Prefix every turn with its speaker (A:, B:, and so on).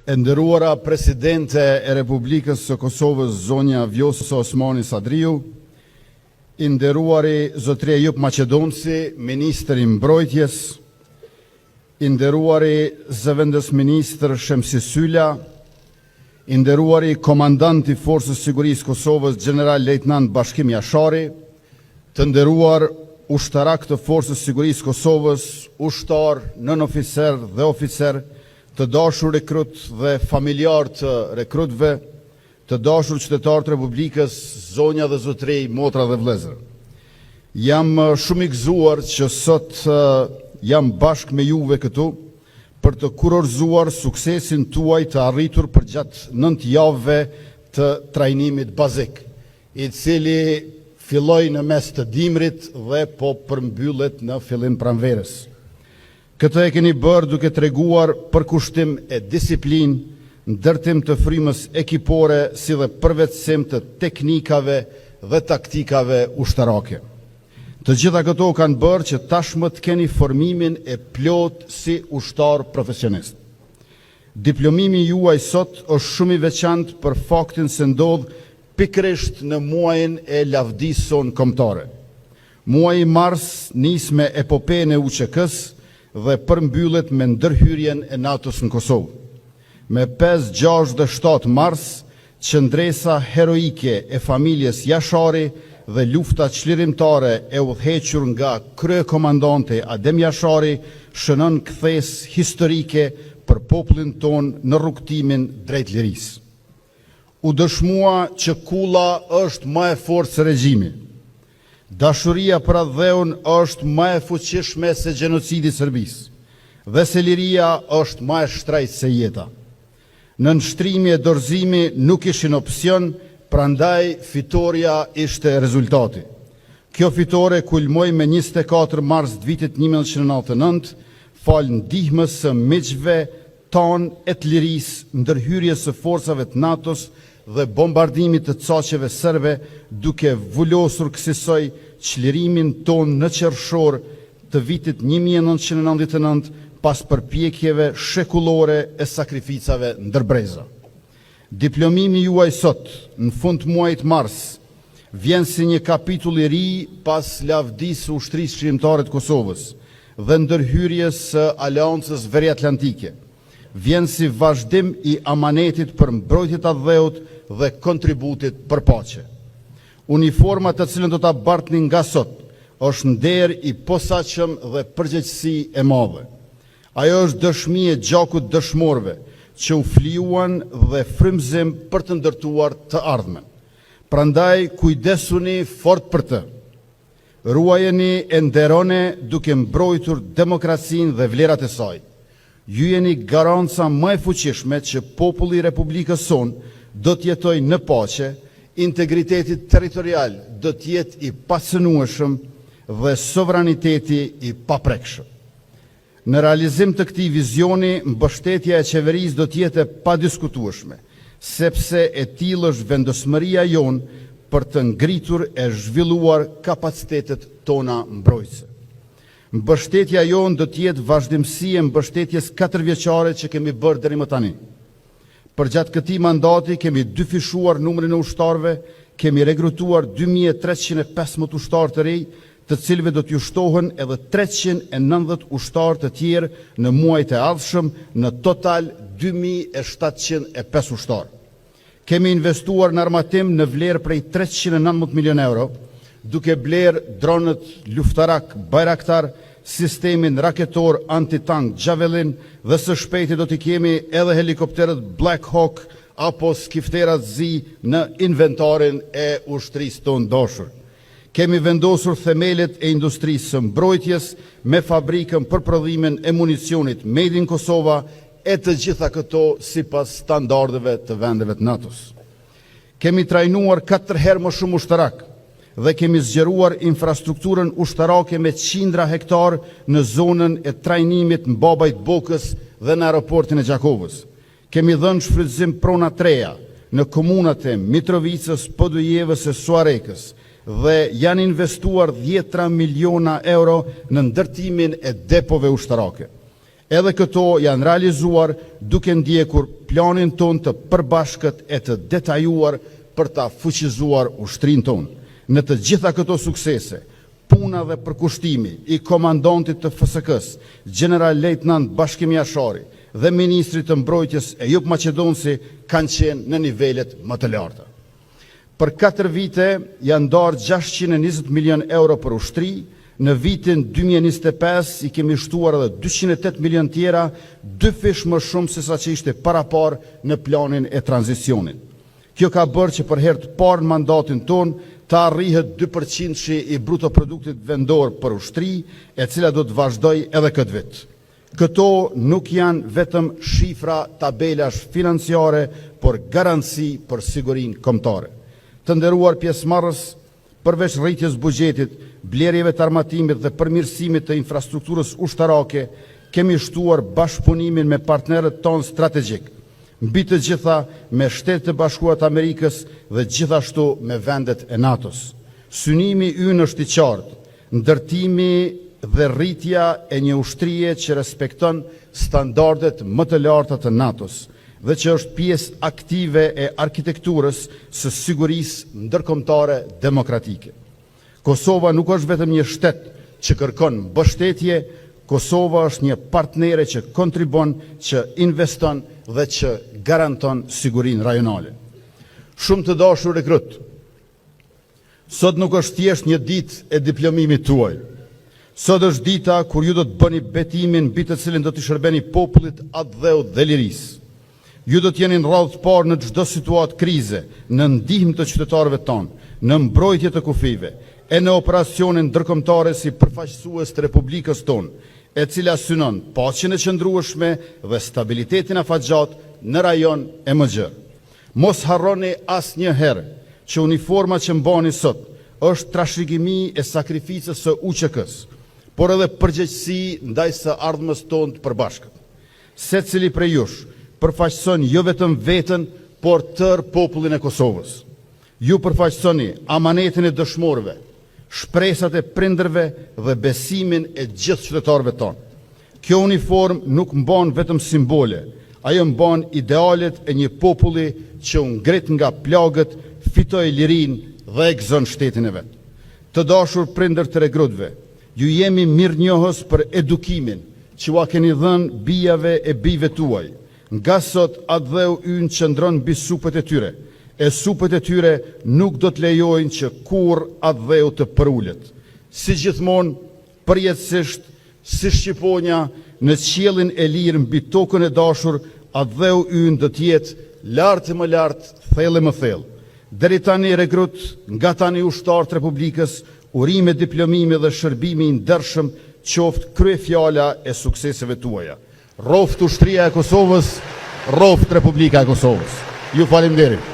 A: E nderuara presidente e Republikës së Kosovës, zonja Vjosa Osmani Sadriu, I nderuari zotëri Ejup Maqedonci, ministër i Mbrojtjes, I nderuari zëvendësministër Shemsi Syla, I nderuari komandant i Forcës së Sigurisë së Kosovës, gjenerallejtënant Bashkim Jashari, Të nderuar ushtarakë të Forcës së Sigurisë së Kosovës, ushtarë, nënoficerë dhe oficerë, Të dashur rekrutë dhe familjarë të rekrutëve, Të dashur qytetarë të Republikës, Zonja dhe zotërinj, Motra dhe vëllezër, Jam shumë i gëzuar që sot jam bashkë me juve këtu për të kurorëzuar suksesin tuaj të arritur përgjatë nëntë javëve të trajnimit bazik, i cili filloi në mes të dimrit dhe po përmbyllet në fillim pranverës. Këtë e keni bërë duke treguar përkushtim e disiplinë, ndërtim të frymës ekipore, si dhe përvetësim të teknikave dhe taktikave ushtarake. Të gjitha këto kanë bërë që tashmë të keni formimin e plotë si ushtarë profesionistë. Diplomimi juaj sot është shumë i veçantë për faktin se ndodh pikërisht në muajin e lavdisë sonë kombëtare. Muaji mars nis me Epopenë e UÇK-së dhe përmbyllet me ndërhyrjen e NATO-s në Kosovë. Me 5, 6 dhe 7 mars, qëndresa heroike e Familjes Jashari dhe lufta çlirimtare e udhëhequr nga kryekomandanti Adem Jashari shënon kthesë historike për popullin tonë në rrugëtimin drejt lirisë. U dëshmua që kulla është më e fortë se regjimi. Dashuria për atdheun është më e fuqishme se gjenocidi i Serbisë dhe se liria është më e shtrenjtë se jeta. Nënshtrimi e dorëzimi nuk ishin opsion, prandaj fitorja ishte rezultati. Kjo fitore kulmoi më 24 mars të vitit 1999, falë ndihmës së miqve tanë e të lirisë, ndërhyrjes së forcave të NATO-s dhe bombardimit të caqeve serbe, duke vulosur kësisoj çlirimin tonë në qershor të vitit 1999, pas përpjekjeve shekullore e sakrificave ndër breza. Diplomimi juaj sot, në fund të muajit mars, vjen si një kapitull i ri pas lavdisë së Ushtrisë Çlirimtare të Kosovës dhe ndërhyrjes së Aleancës Veriatlantike. Vjen si vazhdim i amanetit për mbrojtje të atdheut dhe kontributit për paqe. Uniforma të cilën do ta bartni nga sot është nder i posaçëm dhe përgjegjësi e madhe. Ajo është dëshmi e gjakut të dëshmorëve që u flijuan dhe frymëzim për të ndërtuar të ardhmen. Prandaj, kujdesuni fort për të. Ruajeni e nderoni duke mbrojtur demokracinë dhe vlerat e saj. Ju jeni garanca më e fuqishme që populli i Republikës sonë do të jetojë në paqe, integriteti territorial do të jetë i pacenueshëm dhe sovraniteti i paprekshëm. Në realizim të këtij vizioni, mbështetja e Qeverisë do të jetë e padiskutueshme, sepse e tillë është vendosmëria jonë për të ngritur e zhvilluar kapacitetet tona mbrojtëse. Mbështetja jonë do të jetë vazhdimësi e mbështetjes katërvjeçare që kemi bërë deri më tani. Përgjatë këtij mandati kemi dyfishuar numrin e ushtarëve, kemi rekrutuar 2315 ushtarë të rinj, të cilëve do t'iu shtohen edhe 390 ushtarë të tjerë në muajt e ardhshëm, në total 2705 ushtarë. Kemi investuar në armatim në vlerë prej 319 milionë euro, duke blerë dronët luftarakë Bayraktar, sistemin raketor antitank Javelin dhe së shpejti do t'i kemi edhe helikopterët Black Hawk apo skifterat e zi në inventarin e ushtrisë tonë të dashur. Kemi vendosur themelet e industrisë së mbrojtjes me fabrikën për prodhimin e municionit Made in Kosova, e të gjitha këto sipas standardeve të vendeve të NATO-s. Kemi trajnuar katër herë më shumë ushtarakë dhe kemi zgjeruar infrastrukturën ushtarake me qindra hektarë në zonën e trajnimit në Babaj të Bokës dhe në Aeroportin e Gjakovës. Kemi dhënë në shfrytëzim prona të reja në komunat e Mitrovicës, Podujevës e Suharekës dhe janë investuar dhjetëra miliona euro në ndërtimin e depove ushtarake. Edhe këto janë realizuar duke ndjekur planin tonë të përbashkët e të detajuar për ta fuqizuar ushtrinë tonë. Në të gjitha këto suksese, puna dhe përkushtimi i Komandantit të FSK-së, gjenerallejtënant Bashkim Jashari dhe ministrit të Mbrojtjes, Ejup Maqedonci, kanë qenë në nivelet më të larta. Për katër vite janë ndarë 620 milionë euro për ushtri, në vitin 2025 i kemi shtuar edhe 208 milionë tjera, dyfish më shumë sesa që ishte paraparë në Planin e Tranzicionit. Kjo ka bërë që për herë të parë në mandatin tonë të arrihet 2% i bruto produktit vendor për ushtri, e cila do të vazhdojë edhe këtë vit. Këto nuk janë vetëm shifra tabelash financiare, por garanci për sigurinë kombëtare. Të nderuar pjesëmarrës, Përveç rritjes së buxhetit, blerjeve të armatimit dhe përmirësimit të infrastrukturës ushtarake, kemi shtuar bashkëpunimin me partnerët tanë strategjikë, mbi të gjitha me Shtetet e Bashkuara të Amerikës dhe gjithashtu me vendet e NATO-s. Synimi ynë është i qartë: ndërtimi dhe rritja e një ushtrie që respekton standardet më të larta të NATO-s dhe që është pjesë aktive e arkitekturës së sigurisë ndërkombëtare demokratike. Kosova nuk është vetëm një shtet që kërkon mbështetje; Kosova është një partnere që kontribuon, që investon dhe që garanton sigurinë rajonale. Shumë të dashur rekrutë, Sot nuk është thjesht një ditë e diplomimit tuaj. Sot është dita kur ju do të bëni betimin mbi të cilin do t'i shërbeni popullit, atdheut dhe lirisë. Ju do të jeni në radhë të parë në çdo situatë krize, në ndihmë të qytetarëve tanë, në mbrojtje të kufijve e në operacione ndërkombëtare si përfaqësues të Republikës tonë, e cila synon paqen e qëndrueshme dhe stabilitetin afatgjatë në rajon e më gjerë. Mos harroni asnjëherë që uniforma që mbani sot është trashëgimi e sakrificës së UÇK-së, por edhe përgjegjësi ndaj së ardhmes tonë të përbashkët. Secili prej jush përfaqëson jo vetëm veten, por tërë popullin e Kosovës. Ju përfaqësoni amanetin e dëshmorëve, shpresat e prindërve dhe besimin e gjithë qytetarëve tanë. Kjo uniformë nuk mban vetëm simbole; ajo mban idealet e një populli që u ngrit nga plagët, fitoi lirinë dhe e gëzon shtetin e vet. Të dashur prindër të regrutëve, Ju jemi mirënjohës për edukimin që ua keni dhënë bijave e bijve tuaj. Nga sot, atdheu ynë qëndron mbi supet e tyre, e supet e tyre nuk do të lejojnë që kurrë atdheu të përulet. Si gjithmonë, përjetësisht, si shqiponja në qiellin e lirë mbi tokën e dashur, atdheu ynë do të jetë lart e më lart, thellë e më thellë. Deri tani rekrutë, nga tani ushtarë të Republikës, urime diplomimi dhe shërbimi i ndershëm qoftë kryefjala e sukseseve tuaja! Rroftë Ushtria e Kosovës! Rroftë Republika e Kosovës! Ju faleminderit!